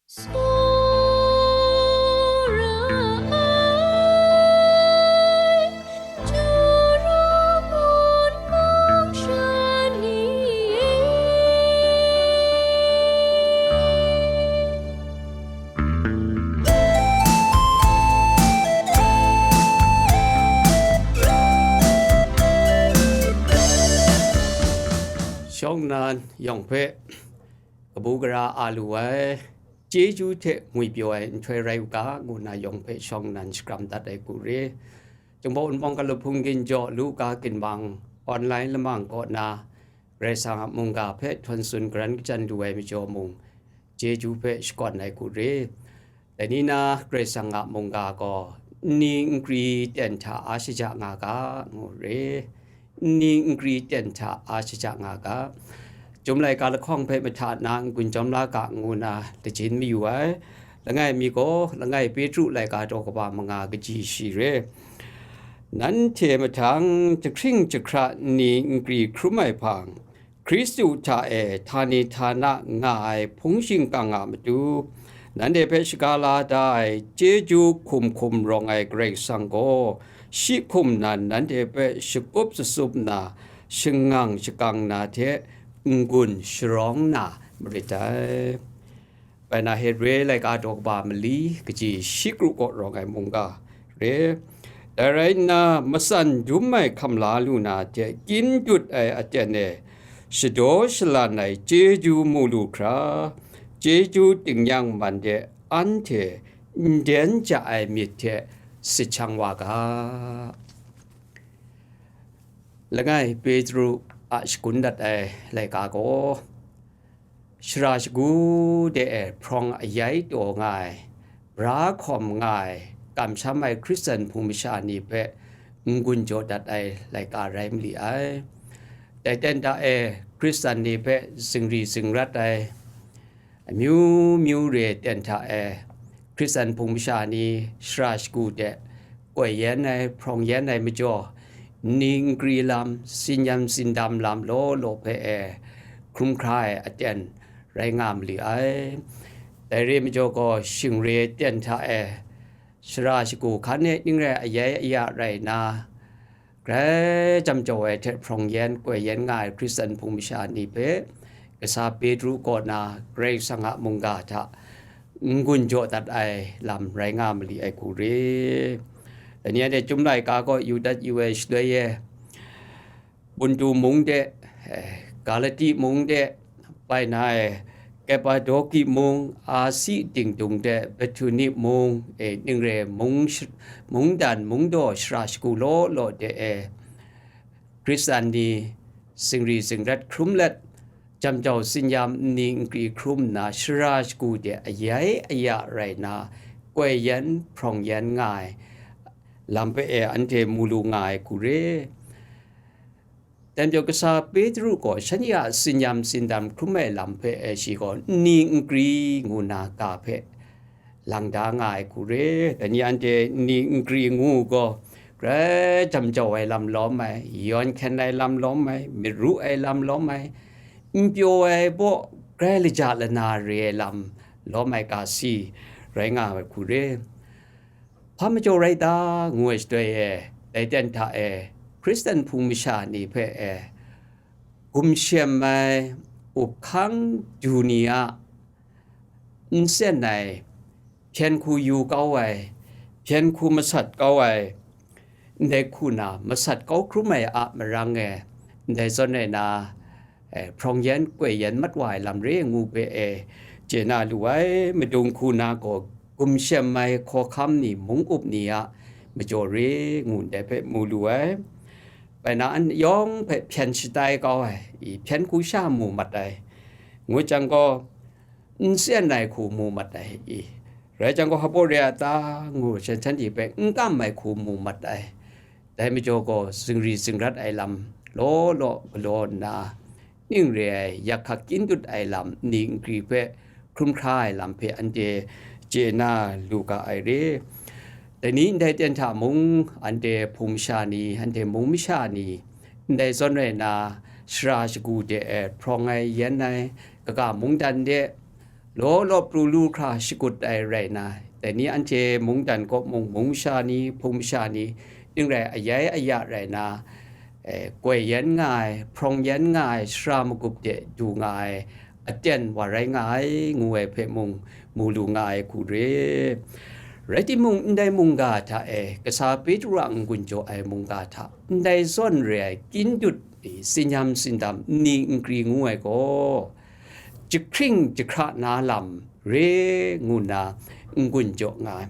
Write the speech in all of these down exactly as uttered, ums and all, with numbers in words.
Tsawra ai, Juru mun mung sha ni e. Shawng nnan yawng hpe kabu gara a lu ai, chyeju hte ngwipyaw ai nhtoi rai u ga, ngu nna yawng hpe shawng nnan shakram dat ai hku re. Jinghpaw Wunpawng Ga Lahpung Ginjaw, Luka Ginmang, online lamang kaw na, Karai Kasang a mungga hpe htawn tsun garan kachyan lu ai majaw mung, chyeju hpe shakawn ai hku re. Dai ni na Karai Kasang a mungga gaw nni nkri ten hta a shaja nga ga, ngu re. Nni nkri ten hta a shaja nga ga. Chyum laika lahkawng hpe mahta na n-gun jawm la ga, ngu na lajin mayu ai. Langai mi gaw, langai Petru laika daw kaba manga kaji shi re. Nanhte mahtang jahkring jahkra nni nkri hkrum ai hpang, Hkristu hta e htani htana nga ai hpung shingkang a matu, nanhte hpe shaga la da ai chyeju hkum hkum rawng ai Karai Kasang gaw, shi hkum nan nanhte hpe shakup sasup nna, shangang shakang na hte n-gun sharawng na marit dai. Bai na Hebre laika daw kaba mali kaji shi kru kaw rawng ai mungga re. Dai rai nna, matsan dum ai hkam la lu na hte kyin dut ai aten e shadaw shalan ai chyeju mu lu hkra, chyeju tingnyang man de anhte nden ja ai myit hte sit shang wa ga. Langai Petru a shagun dat ai laika gaw, shara shagu de e hprawng ayai taw nga ai, bra hkawm nga ai, kamsham ai Hkristan hpung masha ni hpe n-gun jaw dat ai laika rai ma li ai. Dai ten hta e Hkristan ni hpe zingri zingrat ai, amyu myu re ten hta e Hkristan hpung masha ni shara shagu de koi yen ai, hprawng yen ai majaw, nni nkri lam, tsin-yam tsindam lam law law hpe e hkrum hkra ai aten rai nga ma li ai. Dai re majaw gaw, shingre ten hta e shara shagu hkan e ning rai ayai aya rai nna, grai jam jau ai hte hprawng yen, koi yen nga ai Hkristan hpung masha ni hpe, kasa Petru kaw na Karai Kasang a mungga hta n-gun jaw dat ai lam rai nga ma li ai hku re. Dai ni anhte Chyum laika kaw yu dat yu ai shaloi e, Buntu mung de, eh, Galati mung de, bai na e, Kapadoki mung, Asi dingdung de, Betuni mung, eh, ning re mung sh-, mungdan mungdaw shara shagu law law de e, Hkristan ni zingri zingrat hkrum let, jam jau tsin-yam nni nkri hkrum nna, shara shagu de ayai aya rai nna, koi yen hprawng yen nga ai lam hpe e anhte mu lu nga ai hku re. Dai majaw, kasa Petru gaw shanhte a tsin-yam tsindam hkrum ai lam hpe e shi gaw nni nkri ngu na ga hpe lang da nga ai hku re. Dai ni anhte nni nkri ngu gaw, grai jam jau ai lam lawm ai, yawn hkyen ai lam lawm ai, myit ru ai lam lawm ai, n pyaw ai baw grai laja lana re ai lam lawm ai ga si rai nga ai hku re. Hpa majaw rai ta, ngu ai shaloi e, dai ten hta e, Hkristan hpung masha ni hpe e, gumshem ai, up hkang du ni a, nsen ai, hpyen hku yu kau ai, hpyen hku masat kau ai, ndai hku na masat kau hkrum ai a marang e, ndai zawn rai na, eh, hprawng yen, koi yen mat wa ai lam re ngu hpe e, chye na lu ai, madung hku na gaw, gumshem ai hkawhkam ni, mung up ni a majaw re ngu ndai hpe mu lu ai. Bai na an yawng hpe hpyen shatai kau ai, i hpyen hku sha mu mat ai, ngut jang gaw, n sen ai hku mu mat ai, i rai jang gaw, hpabaw re a ta ngu shan shanhte hpe n kam ai hku mu mat ai. Dai majaw gaw, zingri zingrat ai lam law law galaw nna, ning re ai, yak hkak kyin dut ai lam, nni nkri hpe hkrum hkra ai lam hpe anhte chye na lu ga ai re. Dai ni ndai ten hta mung, anhte hpung masha ni, anhte mung masha ni, ndai zawn rai na, shara shagu de e hprawng ai, yen ai, kaga mungdan de, law law pru lu hkra shakut ai rai na, dai ni anhte mungdan kaw mung, mung masha ni, hpung masha ni, ning rai ayai aya rai na, eh, koi yan nga ai, hprawng yan nga ai, sara magup de du nga ai, aten wa rai nga ai, ngu ai hpe mung mu lu nga ai hku re. Rai timung, ndai mungga hta e, kasa Petru a n-gun jaw ai mungga hta, ndai zawn re ai kyindut ni, sinyam sindam nni nkri ngu ai gaw, jahkring jahkra na lam re ngu nna n-gun jaw nga ai.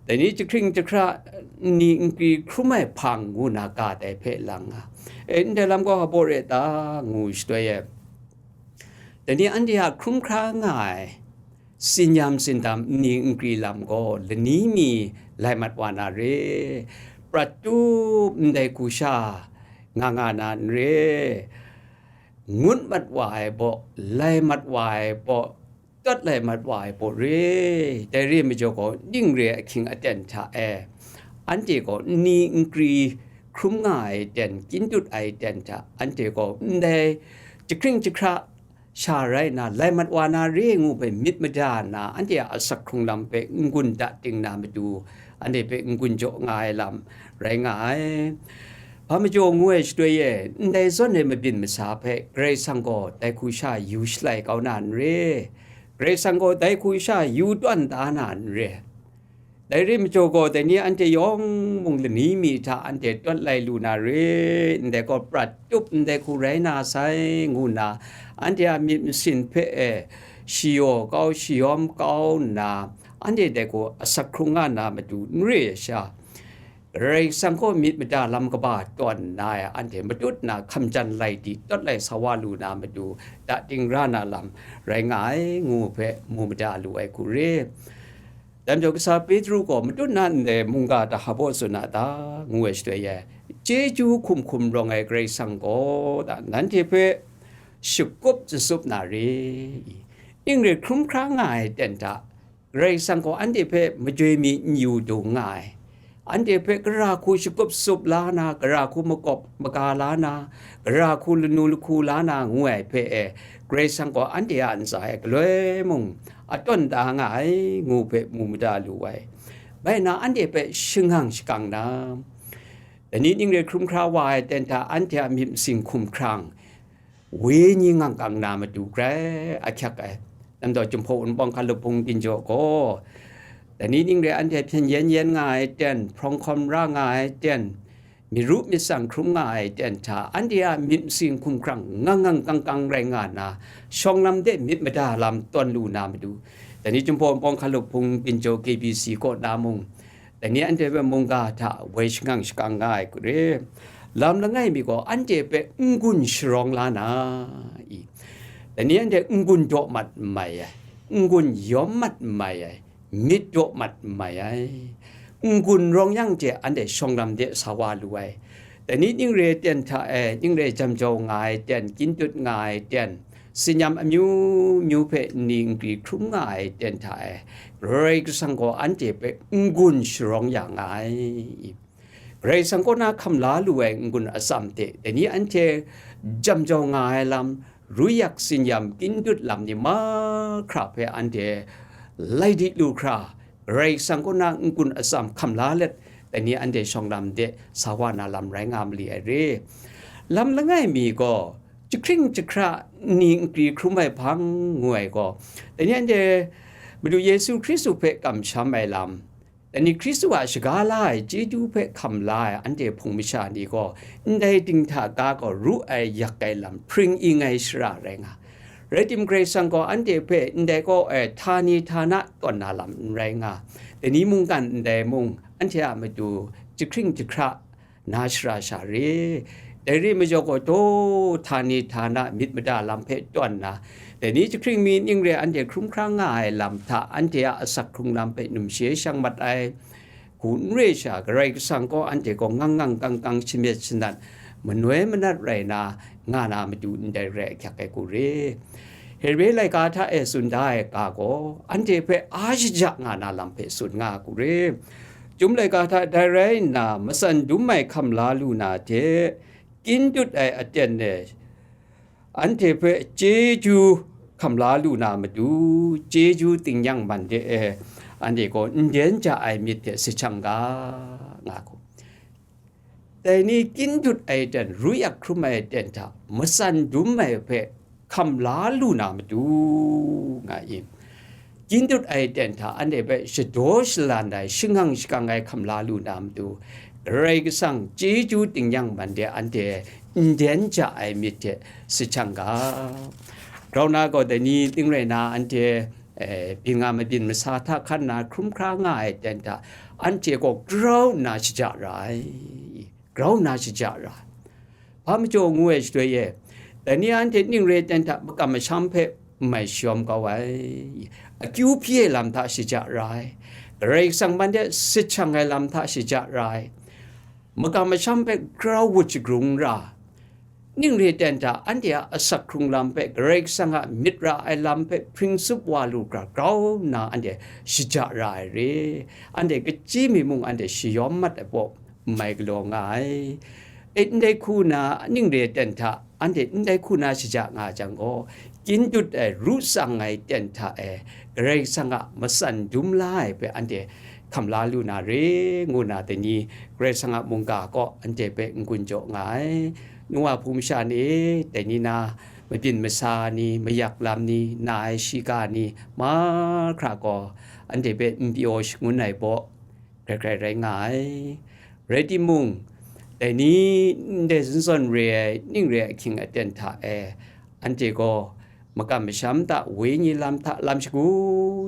Dai ni jahkring jahkra nni nkri hkrum ai hpang ngu na ga dai hpe lang nga. E, ndai lam gaw hpa baw re ta? Ngu shatoi e. Dai ni anhte a hkrum hkra nga ai sinyam sindam nni nkri lam gaw lani mi lai mat wa na re, prat tup ndai hku sha nga nga na n re, ngut mat wa ai baw, lai mat wa ai baw, tawt lai mat wa ai baw re. Dai re majaw gaw, ning re ahkying aten hta e, anhte gaw nni nkri hkrum nga ai ten, kyindut ai ten hta, anhte gaw ndai jahkring jahkra sha rai nna, lai mat wa na re ngu hpe myit mada nna, anhte a asak hkrung lam hpe n-gun da ting na matu, anhte hpe n-gun jaw nga ai lam rai nga ai. Hpa majaw ngu ai shatoi e, ndai zawn ai mabyin masa hpe Karai Kasang gaw dai hku sha yu shalai kau na n re, Karai Kasang gaw dai hku sha yu tawn da na n re. Dai re majaw gaw, dai ni anhte yawng mung lani mi hta anhte tawt lai lu na re, ndai gaw prat tup ndai hku rai na sai, ngu nna anhte a myit masin hpe e shayaw kau shayawm kau nna, anhte dai hku asak hkrung nga na matu n re ai sha, Karai Kasang kaw myit mada lam kaba tawn nna e, anhte matut nna hkamjan lai di tawt lai sa wa lu na matu, da ting ra na lam rai nga ai, ngu hpe mu mada lu ai hku re. Dai majaw, kasa Petru gaw matut na ndai mungga hta hpa baw tsun a ta, ngu ai shatoi e, chyeju hkum hkum rawng ai Karai Kasang gaw, da, nanhte hpe shakup jasup na re i? Ning re hkrum hkra nga ai ten hta, Karai Kasang gaw anhte hpe majoi mi n yu dung nga ai. Anhte hpe gara hku shakup sup la na, gara hku makawp maga la na, gara hku lanu lahku la na ngu ai hpe e, Karai Kasang gaw anhte a ntsa e galoi mung a tawn da nga ai, ngu hpe mu mada lu ai. Bai na, anhte hpe shangang shakang na, dai ni ning re hkrum hkra wa ai ten hta anhte a myit masin hkum hkrang, wenyi ngang kang na matu grai ahkyak ai. Namdaw Jinghpaw Wunpawng Hkalup Hpung Ginjaw gaw, dai ni ning re anhte hpyen yen yen nga ai ten, hprawng hkawm ra nga ai ten, myi ru myit tsang hkrum nga ai ten hta, anhte a myit masin hkum hkrang ngang ngang kang kang rai nga nna, shawng lam de myit mada lam tawn lu na matu, dai ni Jinghpaw Wunpawng Hkalup Hpung Ginjaw K B C kaw na mung, dai ni anhte hpe mungga hta woi shangang shakang nga ai hku re. Lam langai mi gaw anhte hpe n-gun sharawng la na i? Dai ni anhte n-gun daw mat n mai ai, n-gun yawm mat n mai ai, myit daw mat n mai ai, n-gun rawng yang hte anhte shawng lam de sa wa lu ai. Dai ni ning re ten hta e, ning re jam jau nga ai ten, kyindut nga ai ten, sinyam amyu myu hpe nni nkri hkrum nga ai ten hta e, Karai Kasang gaw anhte hpe n-gun sharawng ya nga ai. Karai Kasang kaw na hkam la lu ai n-gun atsam hte, dai ni anhte jam jau nga ai lam, ruyak sinyam kyindut lam ni mahkra hpe anhte lai di lu hkra, Karai Kasang kaw na n-gun atsam hkam la let, dai ni anhte shawng lam de sa wa na lam rai nga mali ai re. Lam langai mi gaw, jahkring jahkra nni nkri hkrum ai hpang ngu ai gaw, dai ni anhte Madu Yesu Hkristu hpe kamsham ai lam, dai ni Hkristu a shaga la ai chyeju hpe hkam la ai anhte hpung masha ni gaw, ndai dinghta ga gaw ru ai yak ai lam hpring ing ai shara rai nga. Rai tim, Karai Kasang gaw anhte hpe ndai kaw e htani htana tawn na lam n rai nga. Dai ni mungkan ndai mung, anhte a matu jahkring jahkra na shara sha re. Dai re majaw gaw, daw htani htana myit mada lam hpe tawn nna, dai ni jahkring mi ning re anhte hkrum hkra nga ai lam hta, anhte a asak hkrung lam hpe numshe shang mat ai, hku n re sha, Karai Kasang gaw anhte gaw ngang ngang kang kang shamyet shanat, manoi manat rai na, nga na matu ndai rai ahkyak ai hku re. Hebre laika hta e tsun da ai ga gaw, anhte hpe a shaja nga na lam hpe tsun nga ai hku re. Chyum laika hta dai rai nna, matsan dum ai hkam la lu na hte, kyindut ai aten e, anhte hpe chyeju hkam la lu na matu, chyeju tingnyang man de e, anhte gaw nden ja ai myit hte si hkyang ga, nga hku. Dai ni kyin dut ai ten, ru yak hkrum ai ten hta matsan dum ai hpe hkam la lu na matu, nga i. Kyin dut ai ten hta anhte hpe shadaw shalan ai, shangang shakang ai hkam la lu na matu, Karai Kasang chyeju tingnyang man de anhte nden ja ai myit hte si hkyang ga. Grau na gaw dai ni ning rai na anhte, eh, byin nga mabyin masa hta hkan na hkrum hkra nga ai ten hta, anhte gaw grau nna shaja ra ai, grau nna shaja ra ai. Hpa majaw ngu ai shaloi e, dai ni anhte ning re ai ten hta makam masham hpe n mai shayawm kau ai, akyu hpyi ai lam hta shaja ra ai, Karai Kasang man de si hkyang ai lam hta shaja ra ai, makam masham hpe grau wut shagrung ra, ning re ai ten hta anhte a asak hkrung lam hpe Karai Kasang a myit ra ai lam hpe hpring tsup wa lu hkra grau nna anhte shaja ra ai re, anhte kachyi mi mung anhte shayawm mat ai pawp n mai galaw nga ai. E, ndai hku na ning re ai ten hta anhte ndai hku na shaja nga jang gaw, kyin dut ai, ru tsang ai ten hta e Karai Kasang a matsan dum la ai hpe anhte hkam la lu na re, ngu na dai ni Karai Kasang a mungga kaw anhte hpe n-gun jaw nga ai. Nwa hpung masha ni, dai ni na mabyin masa ni, mayak lam ni, na ai shiga ni, mahkra gaw anhte hpe n pyaw shangun ai baw, grai grai rai nga ai. Rai timung, dai ni ndai zawn zawn re ai, ning re ai ahkying aten hta e, anhte gaw makam masham hta, wenyi lam hta, lam shagu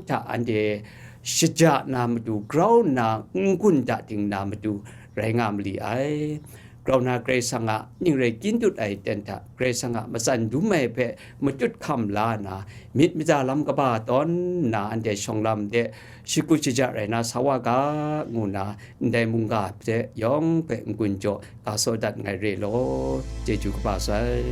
hta anhte shaja na matu, grau nna n-gun da ting na matu rai nga ma li ai. Grau na Karai Kasang a ning rai kyin dut ai ten hta, Karai Kasang a matsan dum ai hpe matut hkam la nna, myit maja lam kaba tawn nna anhte shawng lam de shakut shaja rai na sa wa ga, ngu nna ndai mungga hte yawng hpe n-gun jaw ga saw dat nngai re law, chyeju kaba sai.